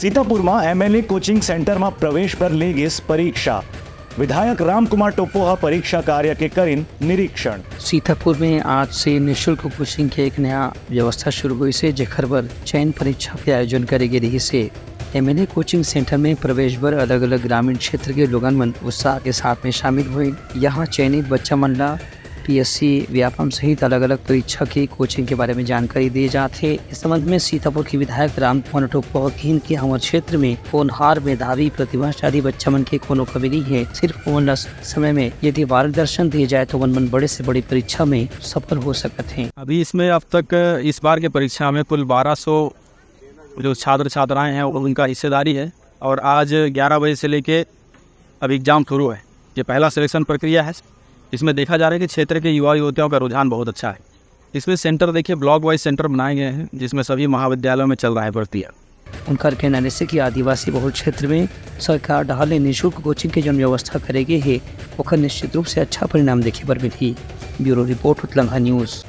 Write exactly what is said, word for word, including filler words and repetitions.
सीतापुर म MLA coaching centre म प्रवेश बर ले गिस परीक्षा। विधायक रामकुमार टोप्पो ह परीक्षा कार्य के करिन निरीक्षण। सीतापुर में आज से निशुल्क कोचिंग के एक नया व्यवस्था शुरू होइस हे, जेखर बर चयन परीक्षा के आयोजन करे गे रिहिस हे। एमएलए कोचिंग सेंटर में प्रवेश बर अलग-अलग ग्रामीण क्षेत्र के लोगन मन उत्साह के साथ में शामिल होइन। यहाँ चयनित बच्चा मन ला पीएससी, व्यापम सहित अलग-अलग परीक्षा के कोचिंग के बारे में जानकारी दिए जात हे। इस संबंध में सीतापुर के विधायक रामकुमार टोप्पो ह कहिन कि हमर क्षेत्र में होनहार, मेधावी, प्रतिभाशाली बच्चा मन के कोनो कमी नहीं है, सिर्फ ओमन ला समय में यदि मार्गदर्शन दिए जाए तो ओमन मन बड़े से बड़ी परीक्षा में सफल हो सकत हैं। अभी इसमें अब तक इस बार के परीक्षा में कुल बारह सौ जो छात्र छात्राएं हैं उनका हिस्सेदारी है और आज ग्यारह बजे से लेके अब एग्जाम शुरू है। ये पहला सिलेक्शन प्रक्रिया है। इसमें देखा जा रहा है कि क्षेत्र के युवा युवतियों का रुझान बहुत अच्छा है। इसमें सेंटर देखिए, ब्लॉक वाइज सेंटर बनाए गए हैं जिसमें सभी महाविद्यालयों में चल रहा है भर्ती। उनकर कहना हे कि आदिवासी बहुल क्षेत्र में सरकार डहार ले निशुल्क कोचिंग के जौन व्यवस्था करे गे हे, ओकर निश्चित रूप से अच्छा परिणाम देखे बर मिलही। Bureau report, Utlangha news.